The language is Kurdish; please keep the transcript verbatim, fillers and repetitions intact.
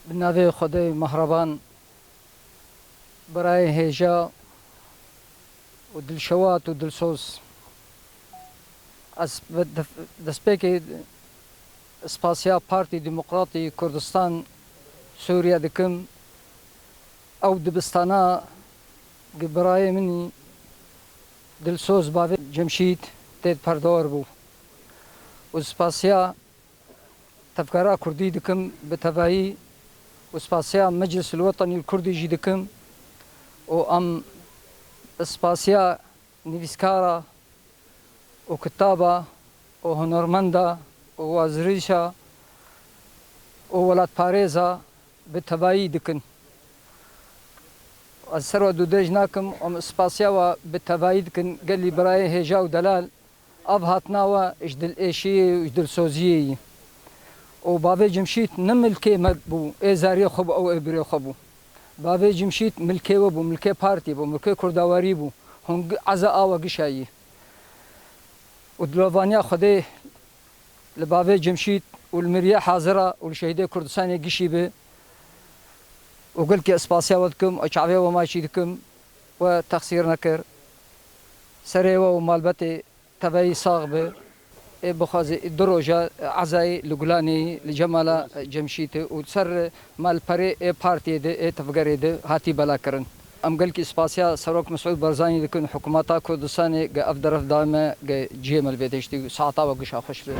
Bi navê Xwedê Mehreban, birayê hêja û dilşewat û dilsoz. Ez bi def-, destpêkê spasiya Partî Demokratî Kurdistan Sûriye dikim. Ew dibistana gi birayê min î dilsoz bavê Cemşîd tê perdewar bû. Û spasiya Tevgera Kurdî dikim bi tevayî û spasiya Meclis el Wetenî el Kurdî jî dikim û em spasiya nivîskara û kitaba û hunermenda û wazirîşa û welatparêza bi tevayî dikin. Ez ser we dûdej nakim, em spasiya we bi tevayî dikin gelî birayê hêja û delal. Ev hatina we ji dilêşiyê û ji dilsoziyê yî. Û bavê Cemşîd ne milkê me bû, ê zariyê xwe bû, ew ê birê xwe bû. Bavê Cemşîd milkê we bû, milkê partî bû, milkê kurdawerî bû. Hûn gi-, eza awe gişayî. Û dilovaniya Xwedê li bavê Cemşîd û li miriyê hazira û li şehîdê Kurdistanê gişî bi. Û gelkî spasiya we dikim, û çavê we maçî dikim, we texsîr nekir. Serê we û malbetê teveyî sax bi. Ê bixwazê du roja ezayê li Gulanê yî, li Cemala Cemşîtê û ser malperê ê partiyê de, ê tevgerê de hatî belakirin. Em gelkî spasiya Serok Mesûd Barzanî dikin, hikûmeta Kurdistanê ge ev deref daye me, ge cihê me li vê tiştî saeta we gişa xweş be.